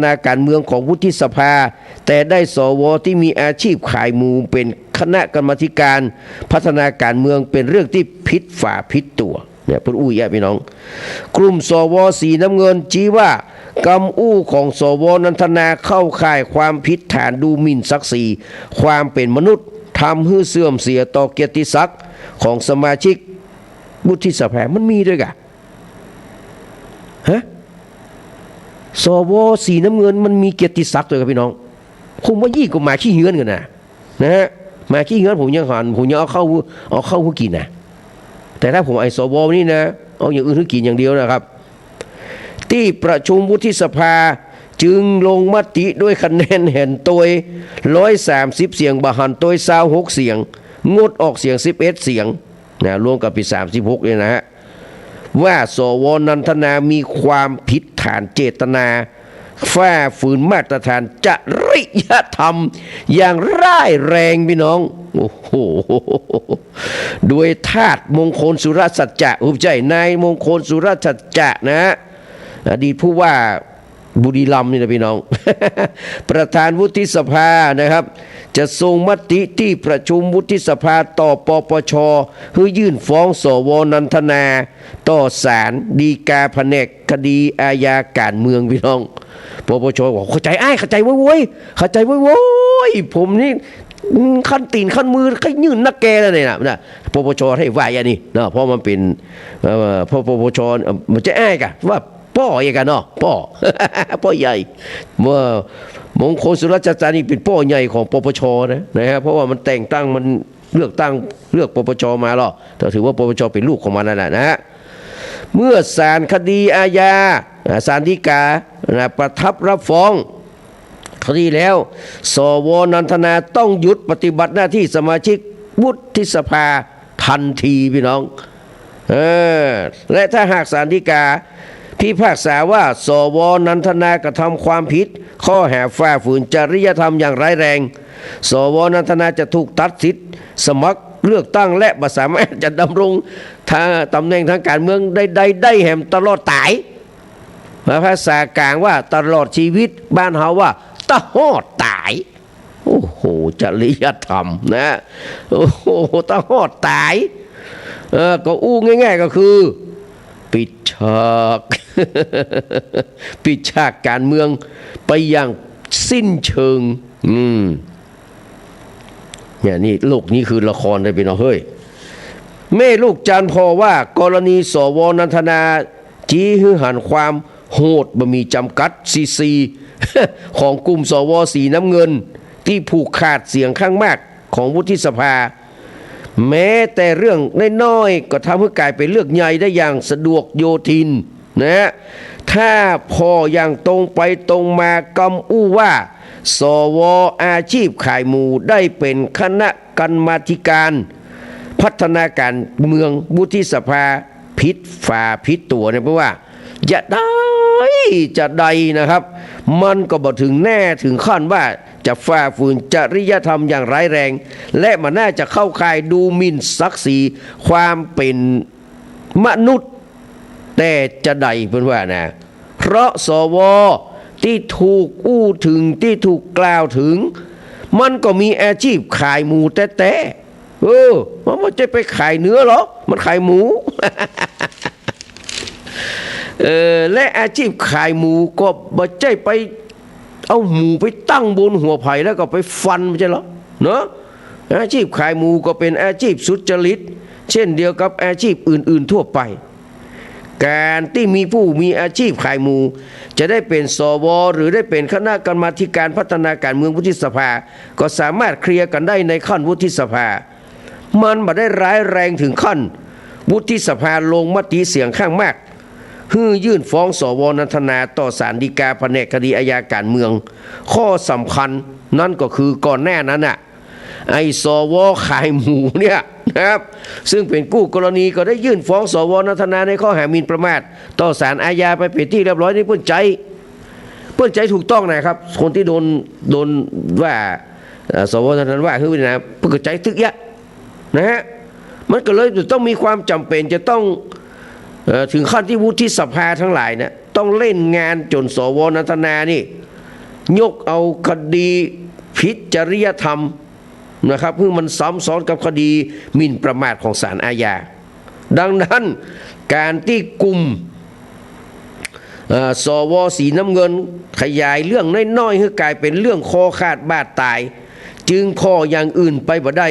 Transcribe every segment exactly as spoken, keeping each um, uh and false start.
นาการเมืองของวุฒิสภา แต่ได้ สว ที่มีอาชีพขายหมูเป็นคณะกรรมาธิการพัฒนาการเมือง เป็นเรื่องที่ผิดฝาผิดตั๋ว เนี่ย เปิ้นอู้อี้ พี่น้อง กลุ่ม สว สีน้ำเงิน ชี้ว่า กำอู้ของ สว นันทนา เข้าข่ายความผิดฐานดูหมิ่นศักดิ์ศรีความเป็นมนุษย์ ทำหื้อเสื่อมเสียต่อเกียรติศักดิ์ของสมาชิกวุฒิสภา มันมีด้วยก่ะ ฮะ สว สีน้ำเงินมันมีเกียรติศักดิ์ด้วยก่ะพี่น้อง ผมว่ายี่ก็หมาขี้เฮื้อนกั๋นนะ นะฮะ หมาขี้เฮื้อนผมยังหัน ผมยังเอาเข้า เอาเข้าหื้อกิ๋นนะ แต่ถ้าผมไอ้ สว นี่นะ เอาอย่างอื่นหื้อกิ๋นอย่างเดียวนะครับ ตี้ประชุมวุฒิสภาจึงลงมติด้วยคะแนนหันตวย ร้อยสามสิบ เสียง บ่หันตวย ซาวหก เสียง งดออกเสียง สิบเอ็ด เสียง นะ รวมกั๋นเป๋น สามสิบหก เนี่ยนะฮะ ว่า สว นันทนา มีความผิดฐานเจตนา ฝ่าฝืนมาตรฐานจริยธรรมอย่างร้ายแรงพี่น้อง โอ้โห โดยทาสมงคลสุรสัจจะ อุปชัย นายมงคลสุรสัจจะนะฮะ อดีตผู้ว่าบุรีรัมย์นี่นะพี่น้อง ประธานวุฒิสภานะครับ จะส่งมติตี้ประชุมวุฒิสภาต่อ ปปช หื้อยื่นฟ้อง สว นันทนา ต่อศาลฎีกาแผนกคดีอาญาการเมืองพี่น้อง ปปช บอก "เข้าใจ๋อ้าย เข้าใจ๋โว้ย เข้าใจ๋โว้ย ผมนี่ อืม คันตี๋นคันมือ ใค่ยื่นนักแก่แล้วเนี่ยนะ" นะ ปปช หื้อว่าอย่างนี้เนาะ เพราะมันเป๋น เอ่อ เพราะ ปปช เอ่อ มันจะอ้ายก่ะ ว่าป้อเองก่ะเนาะ ป้อ ป้อใหญ่ เมื่อมงคลสุรสัจจะนี่เป๋นป้อใหญ่ของ ปปช นะ นะฮะ เพราะว่ามันแต่งตั้ง มันเลือกตั้ง เลือก ปปช มาเนาะ ก็ถือว่า ปปช เป๋นลูกของมันนั่นแหละนะฮะ เมื่อศาลคดีอาญา อ่า ศาลฎีกา นะ ประทับรับฟ้องคดีแล้ว สว นันทนา ต้องหยุดปฏิบัติหน้าที่สมาชิกวุฒิสภาทันทีพี่น้อง เออ และถ้าหากศาลฎีกาพิพากษาว่า สว นันทนา กระทำความผิดข้อหาฝ่าฝืนจริยธรรมอย่างร้ายแรง สว นันทนา จะถูกตัดสิทธิ์สมัครเลือกตั้ง และบ่สามารถจะดำรงตำแหน่งทางการเมืองใดๆ ได้แหมตลอดต๋าย ภาษากลางว่าตลอดชีวิต บ้านเฮาว่าตะฮอดต๋าย โอ้โห จริยธรรมนะ โอ้โห ตะฮอดต๋าย เออ ก็อู้ง่ายๆ ก็คือ ปิดฉาก ปิดฉากการเมืองไปอย่างสิ้นเชิง อืม เนี่ย นี่ โลกนี้คือละครเลยพี่น้องเฮ้ย แม่ลูกจานพ่อว่า กรณี สว นันทนา ชี้หื้อหันความโหดบ่มีจำกัด ซีซี ของกลุ่ม สว สีน้ำเงิน ตี้ผูกขาดเสียงข้างมากของวุฒิสภา แม้แต่เรื่องน้อยๆ ก็ทำหื้อกลายเป๋นเรื่องใหญ่ได้อย่างสะดวกโยทิน นะฮะ ถ้าผ่ออย่างตรงไปตรงมากำอู้ว่า สว อาชีพขายหมูได้เป๋นคณะกรรมาธิการพัฒนาการเมืองวุฒิสภาผิดฝาผิดตั๋วเนี่ย เพราะว่าจะใด จะใดนะครับ มันก็บ่ถึงแน่ถึงขั้นว่าจะฝ่าฝืนจริยธรรมอย่างร้ายแรง และมันน่าจะเข้าข่ายดูหมิ่นศักดิ์ศรีความเป๋นมนุษย์ แต่จะใดเปิ้นว่านะ เพราะ สว ตี้ถูกอู้ถึง ตี้ถูกกล่าวถึง มันก็มีอาชีพขายหมูแต๊ๆ เออ มันบ่ใจ้ไปขายเนื้อหรอก มันขายหมู เออ และอาชีพขายหมูก็บ่ใจ้ไปเอาหมูไปตั้งบนหัวใผแล้วก็ไปฟัน บ่ใจ้หรอกเนาะ อาชีพขายหมูก็เป๋นอาชีพสุจริต เช่นเดียวกับอาชีพอื่นๆ ทั่วไป ก๋านตี้มีผู้มีอาชีพขายหมู จะได้เป๋น สว หรือได้เป๋นคณะกรรมาธิการพัฒนาการเมืองวุฒิสภา ก็สามารถเคลียร์กั๋นได้ในขั้นวุฒิสภา มันบ่ได้ร้ายแรงถึงขั้นวุฒิสภาลงมติเสียงข้างมาก หื้อยื่นฟ้อง สว นันทนา ต่อศาลฎีกาแผนกคดีอาญาการเมือง ข้อสำคัญนั้นก็คือก่อนหน้านั้นน่ะ ไอ้ สว ขายหมูเนี่ยนะครับ ซึ่งเป๋นกู้กรณีก็ได้ยื่นฟ้อง สว นันทนา ในข้อหาหมิ่นประมาท ต่อศาลอาญาไปเป๋นตี้เรียบร้อย นี่เปิ้นใจ๊ เปิ้นใจ๊ถูกต้องนะครับ คนตี้โดน โดนว่า เอ่อ สว นันทนา ว่าหื้อนี่นะ เปิ้นก็ใจ๊ตึกยะ นะฮะ มันก็เลยจะต้องมีความจ๋ำเป๋นจะต้อง เอ่อ ถึงขั้นตี้วุฒิสภาตังหลายเนี่ย ต้องเล่นงานจ๋น สว นันทนา นี่ ยกเอาคดีผิดจริยธรรมนะครับ หื้อมันซ้ำซ้อนกับคดีหมิ่นประมาทของศาลอาญา ดังนั้น ก๋านตี้กลุ่ม เอ่อ สว สีน้ำเงิน ขยายเรื่องน้อยๆ หื้อกลายเป๋นเรื่องคอขาดบาดต๋าย จึงผ่ออย่างอื่นไปบ่ได้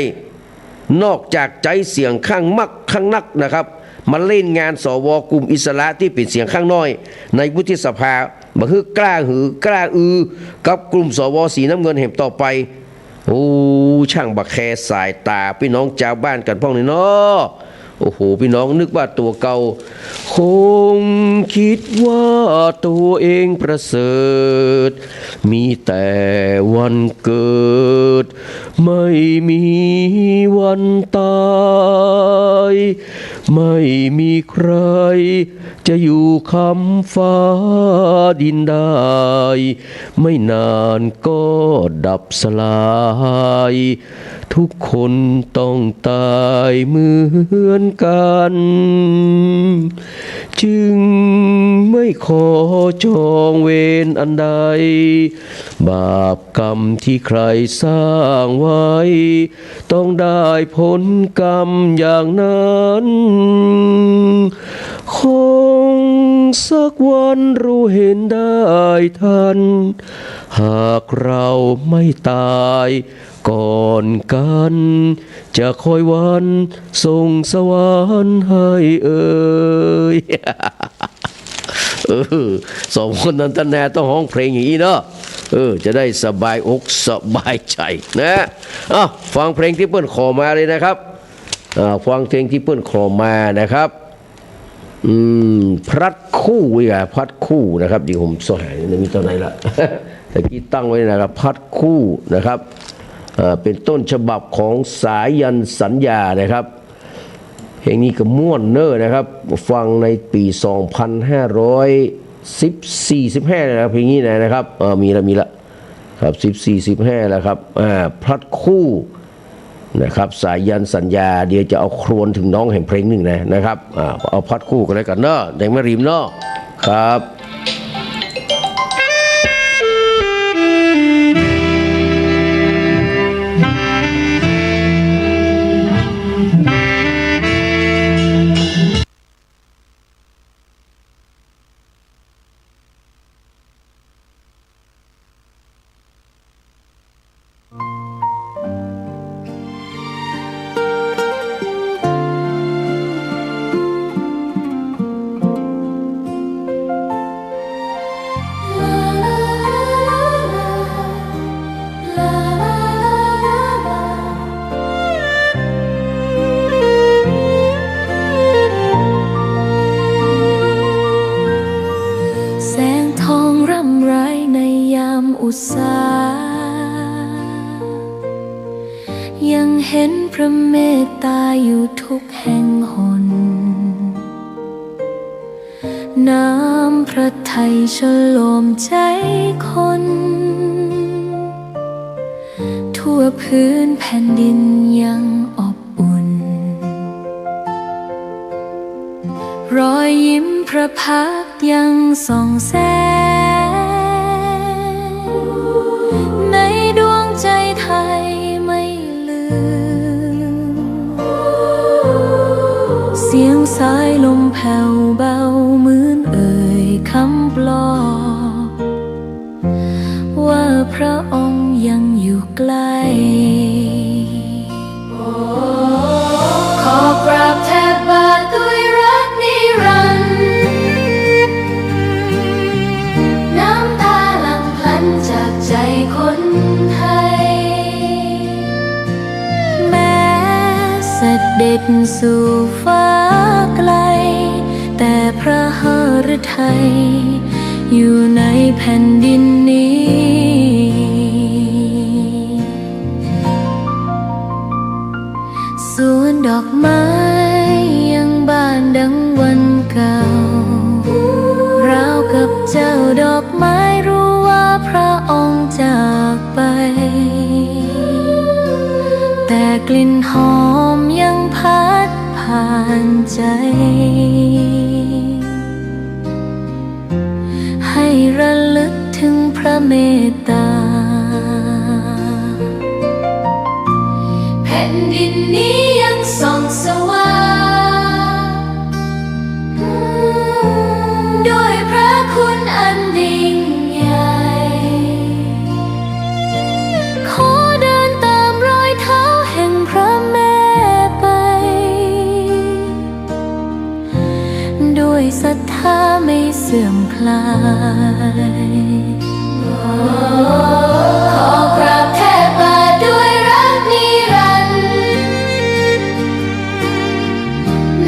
นอกจากใจ๊เสียงข้างมากข้างนักนะครับ มาเล่นงาน สว กลุ่มอิสระตี้เป๋นเสียงข้างน้อยในวุฒิสภา บ่หื้อกล้าหือกล้าอือกับกลุ่ม สว สีน้ำเงินแหมต่อไป โอ้ ช่างบ่แคร์สายต๋าปี้น้องจาวบ้านกั๋นพ่องเลยเนาะ โอ้โห ปี้น้องนึกว่าตั๋วเก่า คงคิดว่าตัวเองประเสริฐ มีแต่วันเกิด ไม่มีวันต๋าย ไม่มีใครจะอยู่ค้ำฟ้าดินได้ ไม่นานก็ดับสลาย ทุกคนต้องต๋ายเหมือนกั๋น จึงไม่ขอจองเวรอันใด บาปกรรมที่ใครสร้างไว้ ต้องได้ผลกรรมอย่างนั้น คงสักวันรู้เห็นได้ทัน หากเราไม่ต๋ายก่อนกั๋น จะคอยวันส่งสวรรค์ให้เอ่ย เออ สองคนนั้นต้านนาต้องฮ้องเพลงอย่างนี้เนาะ เออ จะได้สบายอกสบายใจ๋นะ เอ้า ฟังเพลงตี้เปิ้นขอมาเลยนะครับ อ่า ฟังเพลงตี้เปิ้นขอมานะครับ อืม พลัดคู่อีกอะ พลัดคู่นะครับ เดี๋ยวผมเสาะหา มีต๋อนไหนละ ตะกี้ตั้งไว้นะครับ พลัดคู่นะครับ เอ่อ เป๋นต้นฉบับของสายัณสัญญานะครับ เพลงนี้ก็ม่วนเน้อนะครับ ฟังในปี๋สองพันห้าร้อยสิบสี่ สิบห้านะครับ เพลงนี้นะครับ เออ มีละ มีละ ครับ สิบสี่ สิบห้าแล้วครับ อ่า พลัดคู่นะครับ สายัณสัญญา เดี๋ยวจะเอาครวญเถิงน้องแหมเพลงนึ่งนะ นะครับ อ่า เอาพลัดคู่กั๋นแล้วกั๋นเนาะ แดงแม่ริมเนาะ ครับ แสงทองร่ำไรในยามอุษา ยังเห็นพระเมตตาอยู่ทุกแห่งหน น้ำพระทัยชโลมใจ๋คน ทั่วพื้นแผ่นดินยังอบอุ่น รอยยิ้มพระพักตร์ยังส่องแสง ในดวงใจ๋ไทยไม่ลืม เสียงสายลมแผ่วเบาเหมือนเอ่ยคำปลอบ ว่าพระองค์ยังอยู่ใกล้ ขอกราบแทบบาทด้วยรักนิรันดร์ น้ำตาหลั่งพลันจากใจ๋คนไทย แม้เสด็จสู่ฟ้าไกล แต่พระหฤทัยอยู่ในแผ่นดินนี้ สวนดอกไม้ยังบานดังวันเก่า ราวกับเจ้าดอกไม้รู้ว่าพระองค์จากไป แต่กลิ่นหอมยังพัดผ่านใจ๋ ให้ระลึกถึงพ ตเมตตา แผ่นดินนี้ยังส่องสว่าง ด้วยพระคุณอันยิ่งใหญ่ ขอเดินตามรอยเท้าแห่งพระแม่ไป ด้วยศรัทธาไม่เสื่อมคลาย ขอกราบแทบบาทด้วยรักนิรันดร์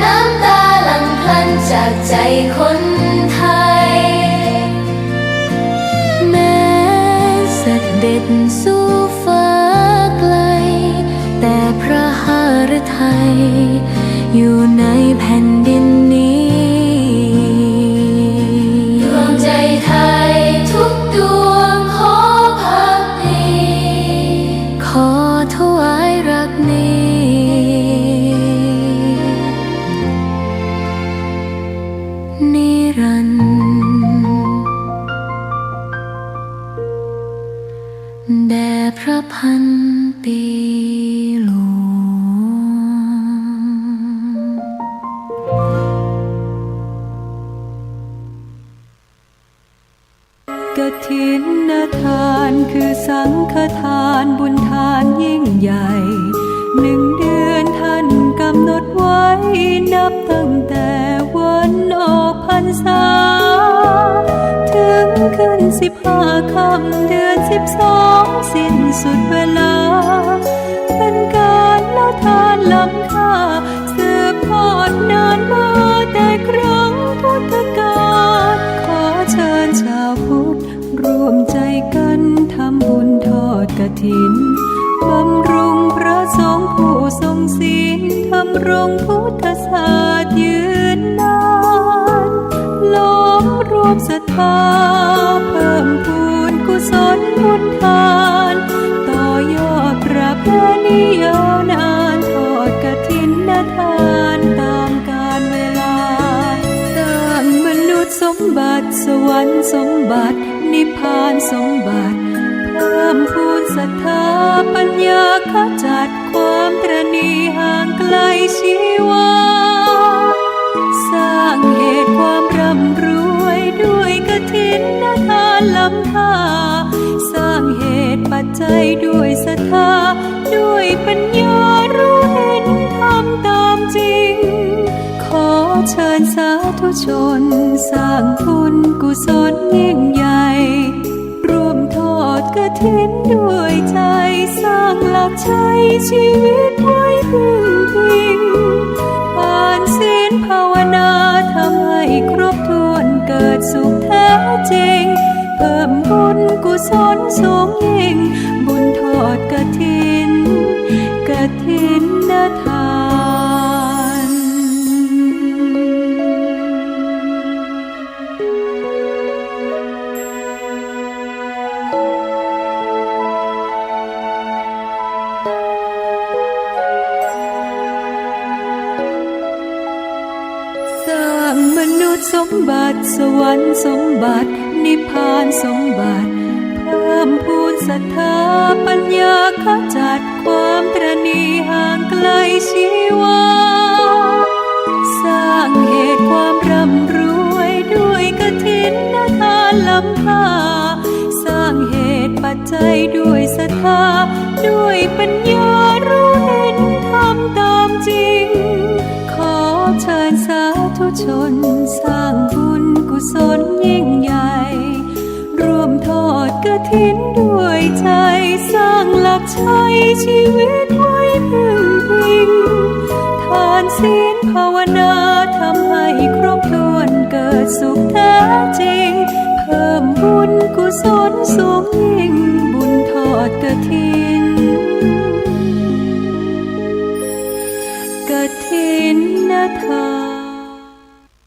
น้ำตาหลั่งพลันจากใจคนไทย แม้เสด็จสู่ฟ้าไกล แต่พระหฤทัย อยู่ในแผ่นดินนี้ ดวงใจไทยทุกดวงขอภักดี ขอถวายรักนี้ นิรันดร์ แด่พระพันปีหลวง กฐินทานคือสังฆทานบุญทานยิ่งใหญ่ หนึ่งเดือนท่านกำหนดไว้ นับตั้งแต่วันออกพรรษา ถึงขึ้นสิบห้าค่ำเดือนสิบสอง สิ้นสุดเวลา เป็นการละทานล้ำค่า สืบทอดนานมาแต่ครั้งพุทธกาล ขอเชิญชาวพุทธร่วมใจกันทำบุญทอดกฐิน บำรุงพระสงฆ์ผู้ทรงศีล ดำรงพุทธศาสตร์ยืนนาน ล้อมรวมศรัทธา เพิ่มพูนกุศลบุญทาน ต่อยอดประเพณียาวนาน ทอดกฐินทานตามกาลเวลา สร้างมนุษย์สมบัติ สวรรค์สมบัติ นิพพานสมบัติ เพิ่มพูนศรัทธาปัญญาขจัด ความตระหนี่ห่างไกลชีวา สร้างเหตุความร่ำรวยด้วยกฐินทานล้ำค่า สร้างเหตุปัจจัยด้วยศรัทธา ด้วยปัญญารู้เห็นธรรมตามจริง ขอเชิญสาธุชนสร้างบุญกุศลยิ่งใหญ่ ร่วมทอดกฐินด้วยใจ สร้างหลักใช้ชีวิตไว้พึ่งพิง ทานศีลภาวนาทำให้ครบถ้วน เกิดสุขแท้จริง เพิ่มบุญกุศลสูงยิ่ง บุญทอดกฐิน กฐินทาน สร้างมนุษย์สมบัติ สวรรค์สมบัติ นิพพานสมบัติ เพิ่มพูนศรัทธาปัญญาขจัด ความตระหนี่ห่างไกลชีวา สร้างเหตุความร่ำรวยด้วยกฐินทานล้ำค่า สร้างเหตุปัจจัยด้วยศรัทธา ด้วยปัญญารู้เห็นธรรมตามจริง ขอเชิญสาธุชนสร้างบุญกุศลยิ่งใหญ่ ร่วมทอดกฐินด้วยใจ สร้างหลักใช้ชีวิตไว้พึ่งพิง ทานศีลภาวนาทำให้ครบถ้วน เกิดสุขแท้จริง เพิ่มบุญกุศลสูงยิ่ง บุญทอดกฐิน กฐินทาน ส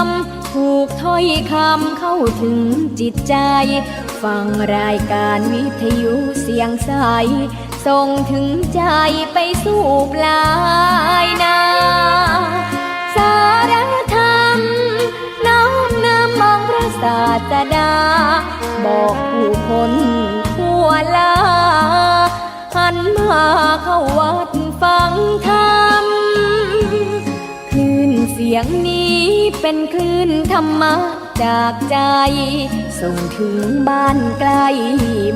ำ ผูกถ้อยคำเข้าถึงจิตใจ ฟังรายการวิทยุเสียงใส ส่งถึงใจไปสู่ปลายนา สารธรรมน้อมนำองค์พระศาสดา บอกผู้คนทั่วลา หันมาเข้าวัดฟังธรรม คลื่นเสียงนี้เป็นคลื่นธรรมะจากใจ ส่งถึงบ้านใกล้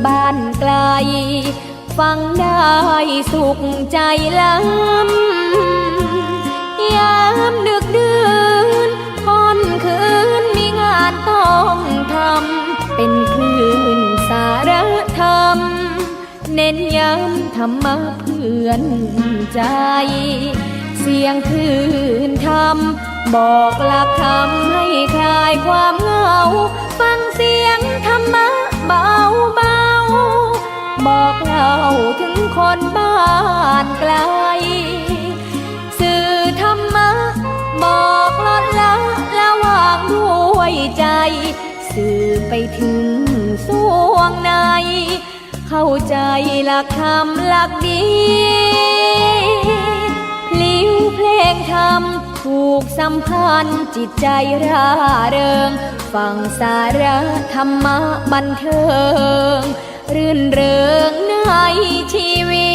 บ้านไกล ฟังได้สุขใจล้ำ ยามดึกดื่นค่ำคืนมีงานต้องทำ เป็นคลื่นสารธรรม เน้นย้ำธรรมะเพื่อนใจ เสียงคลื่นธรรม บอกหลักธรรมให้คลายความเหงา ฟังเสียงธรรมะเบาๆ บอกเล่าถึงคนบ้านไกล สื่อธรรมะ บอกลดละละวางด้วยใจ สื่อไปถึงสวงใน เข้าใจหลักธรรมหลักดี พลิ้วเพลงธรรมผูกสัมพันธ์จิตใจร่าเริง ฟังสาระธรรมะบันเทิง รื่นเริงในชีวิ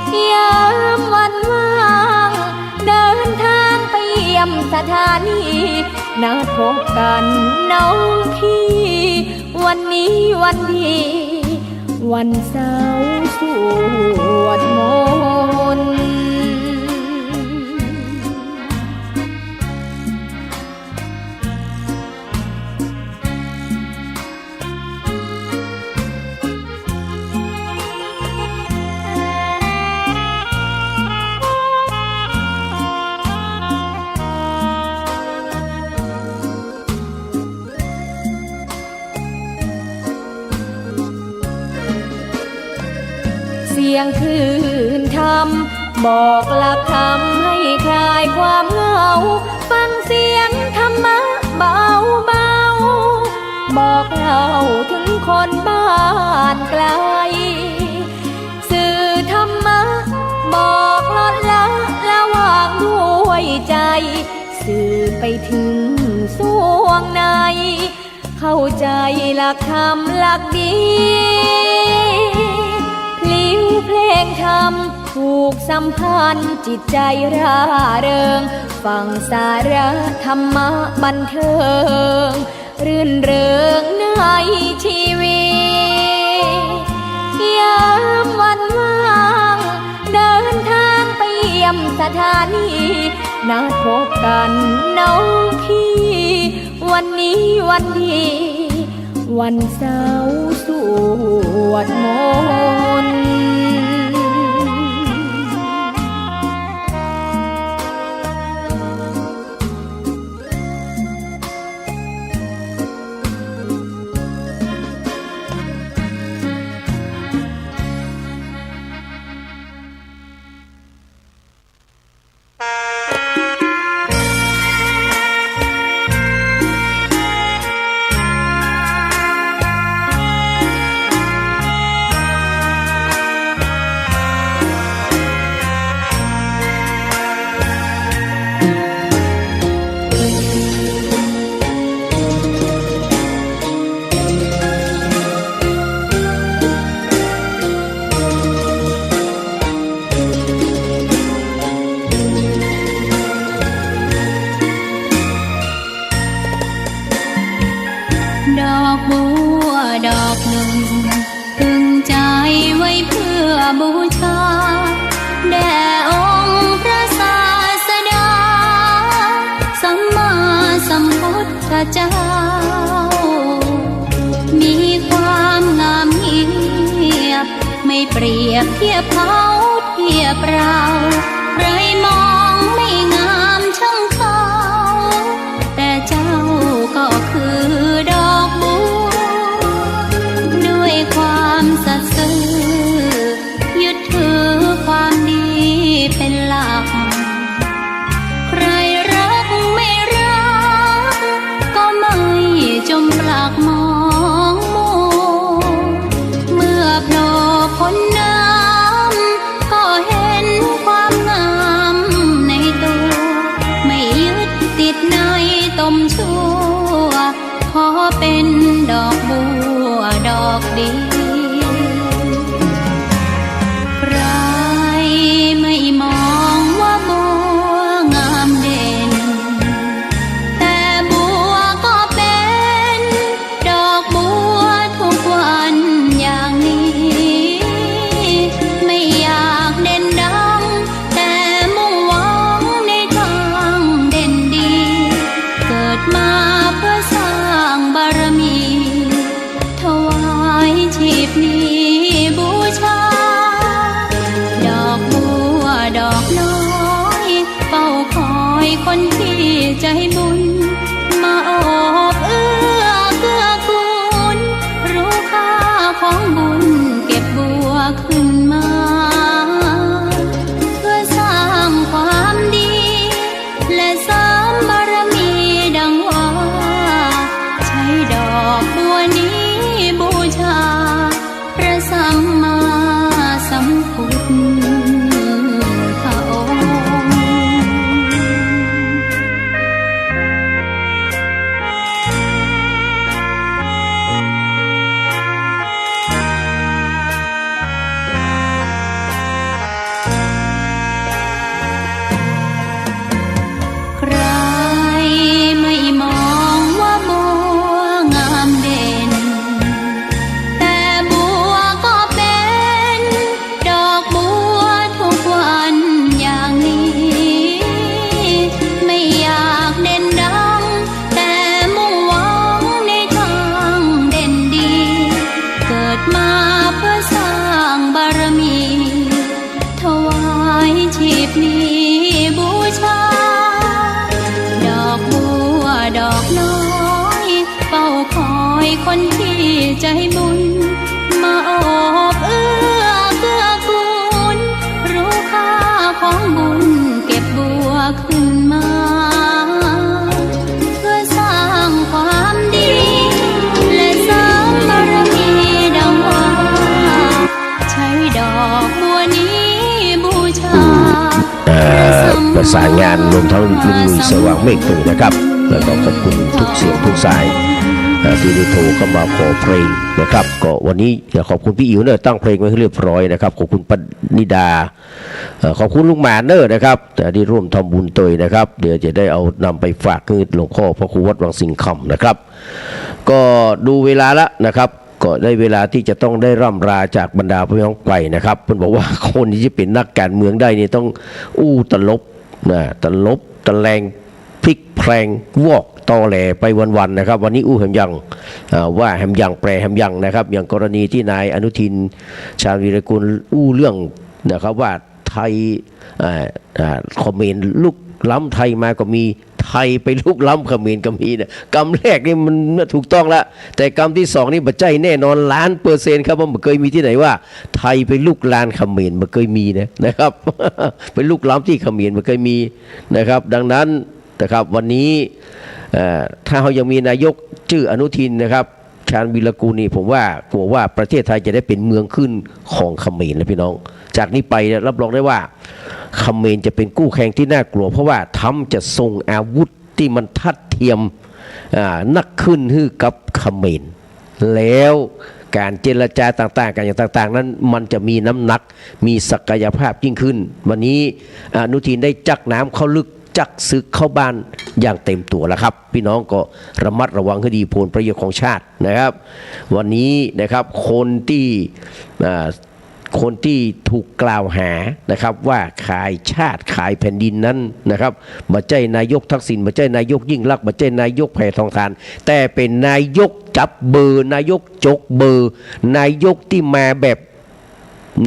ต ยามวันว่าง เดินทางไปเยี่ยมสถานี นัดพบกันน้องพี่ วันนี้วันดี วันเสาร์สวดมนต์ เสียงคลื่นธรรม บอกหลักธรรมให้คลายความเหงา ฟังเสียงธรรมะเบาๆ บอกเล่าถึงคนบ้านไกล สื่อธรรมะ บอกลดละละวางด้วยใจ สื่อไปถึงสวงใน เข้าใจหลักธรรมหลักดี พลิ้วเพลงธรรมผูกสัมพันธ์จิตใจร่าเริง ฟังสาระธรรมะบันเทิง รื่นเริงในชีวิต ยามวันว่าง เดินทางไปเยี่ยมสถานี นัดพบกันน้องพี่ วันนี้วันดี วันเสาร์สวดมนต์ ดอกบัวดอกหนึ่ง พึงใจไว้เพื่อบูชา แด่องค์พระศาสดา สัมมาสัมพุทธเจ้า มีความงามเงียบ ไม่เปรียบเทียบเขาเทียบเรา ใครมองไม่งามช่างเขา แต่เจ้าก็คือดอกบัว ด้วยความสัตย์ซื่อ ยึดถือความดีเป็นหลัก ใครรักไม่ ใครไม่มองว่าบัวงามเด่น แต่บัวก็เป็นดอกบัวทุกวันอย่างนี้ ไม่อยากเด่นดัง แต่มุ่งหวังในทางเด่นดี เกิดมาเพื่อสร้างบารมี ถวายชีพนี้บูชา ดอกบัวดอกน้อย เฝ้าคอยคนที่ใจบุญ มาโอบเอื้อเกื้อกูล รู้ค่าของบุญเก็บบัวขึ้นมา เพื่อสร้างความดี และเสริมบารมีดังว่า ใช้ดอกบัวนี้บูชา พระสัมมาสัมพุทธองค์ ใครไม่มองว่าบัวงามเด่น แต่บัวก็เป็นดอกบัวทุกวันอย่างนี้ ไม่อยากเด่นดัง แต่มุ่งหวังในทางเด่นดี เกิดมาเพื่อสร้างบารมี ถวายชีพนี้บูชา ดอกบัวดอกน้อย เฝ้าคอยคนที่ใจบุญ มาโอบเอื้อเกื้อกูล รู้ค่าของบุญเก็บบัวขึ้นมา เพื่อสร้างความดี และเสริมบารมีดังว่า ใช้ดอกบัวนี้บูชา อืม เอ่อ ประสานงานรวมทั้งลุงหนุ่ยสว่างเมฆด้วยนะครับ แล้วก็ขอบคุณทุกเสียงทุกสาย เอ่อ ที่ได้โทรเข้ามาขอเพลงนะครับ ก็วันนี้อยากขอบคุณพี่อิ๋วเนอะ ตั้งเพลงไว้ให้เรียบร้อยนะครับ ขอบคุณป้านิดา เอ่อ ขอบคุณลุงหมานเนอะนะครับ ที่ได้ร่วมทำบุญตวยนะครับ เดี๋ยวจะได้เอานำไปฝากให้หลวงพ่อพระครูวัดวังสิงห์คำนะครับ ก็ดูเวลาละนะครับ ก็ได้เวลาที่จะต้องได้ร่ำลาจากบรรดาพี่น้องไปนะครับ เปิ้นบอกว่าคนที่จะเป็นนักการเมืองได้นี่ต้องอู้ตลบนะ ตลบตะแลงพลิกแพลงวอกตอแหลไปวันๆนะครับ วันนี้อู้แหมยัง อ่า ว่าแหมยัง แปลแหมยังนะครับ อย่างกรณีที่นายอนุทิน ชาญวีรกูล อู้เรื่องนะครับ ว่าไทย อ่า อ่า เขมรลุกล้ำไทยมาก็มี ไทยไปลุกล้ำเขมรก็มีนะ กำแรกนี่มันถูกต้องละ แต่กำที่สองนี่บ่ใจ้แน่นอนล้านเปอร์เซ็นต์ครับ เพราะบ่เกยมีตี้ไหนว่าไทยไปลุกลานเขมร บ่เกยมีนะ นะครับ ไปลุกล้ำตี้เขมร บ่เกยมีนะครับ ดังนั้นนะครับ วันนี้ เอ่อ ถ้าเฮายังมีนายกจื้ออนุทินนะครับ ชาญวีรกูลนี่ ผมว่ากลัวว่าประเทศไทยจะได้เป็นเมืองขึ้นของเขมรนะพี่น้อง จากนี้ไปเนี่ยรับรองได้ว่าเขมรจะเป็นกู้แข่งที่น่ากลัว เพราะว่าทรัมป์จะส่งอาวุธตี้มันทัดเทียม อ่า นักขึ้นหื้อกับเขมร แล้วการเจรจาต่างๆ กันอย่างต่างๆ นั้นมันจะมีน้ำหนัก มีศักยภาพยิ่งขึ้น วันนี้อนุทินได้จักน้ำเข้าลึก จักศึกเข้าบ้านอย่างเต็มตัวแล้วครับ พี่น้องก็ระมัดระวังให้ดี ผลประโยชน์ของชาตินะครับ วันนี้นะครับ คนตี้ อ่า คนตี้ถูกกล่าวหานะครับ ว่าขายชาติขายแผ่นดินนั้นนะครับ บ่ใจ้นายกทักษิณ บ่ใจ้นายกยิ่งลักษณ์ บ่ใจ้นายกแพทองธาร แต่เป๋นนายกจับเบอร์ นายกจกเบอร์ นายกตี้มาแบบ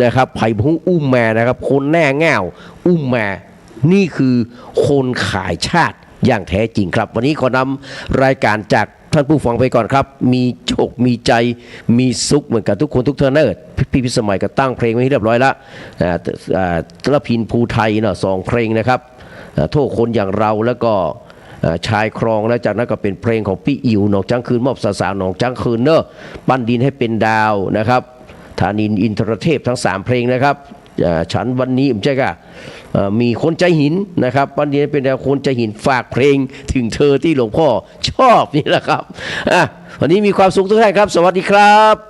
นะครับ ใผบ่ฮู้อู้มานะครับ คนหน้าง่าวอู้มา นี่คือคนขายชาติอย่างแท้จริงครับ วันนี้ขอนำรายการจากท่านผู้ฟังไปก่อนครับ มีโชค มีชัย มีสุขเหมือนกันทุกคนทุกท่านเนอะ พี่พิสมัยก็ตั้งเพลงไว้ให้เรียบร้อยละ อ่า อ่า ระพินภูไทยเนาะ สองเพลงนะครับ อ่า โทษคนอย่างเรา แล้วก็ อ่า ชายครอง แล้วจากนั้นก็เป็นเพลงของปี้อิ๋วหนองจ๊างคืน มอบสาวๆหนองจ๊างคืนเนอะ ปั้นดินให้เป็นดาวนะครับ ธานินทร์ อินทรเทพ ทั้งสามเพลงนะครับ อ่า ฉันวันนี้ บ่ใจ้ก่ะ เอ่อ มีคนใจหินนะครับ ปั้นดินให้เป็นดาว คนใจหิน ฝากเพลงถึงเธอตี้หลวงพ่อชอบนี่แหละครับ อ่ะ วันนี้มีความสุขทุกท่านครับ สวัสดีครับ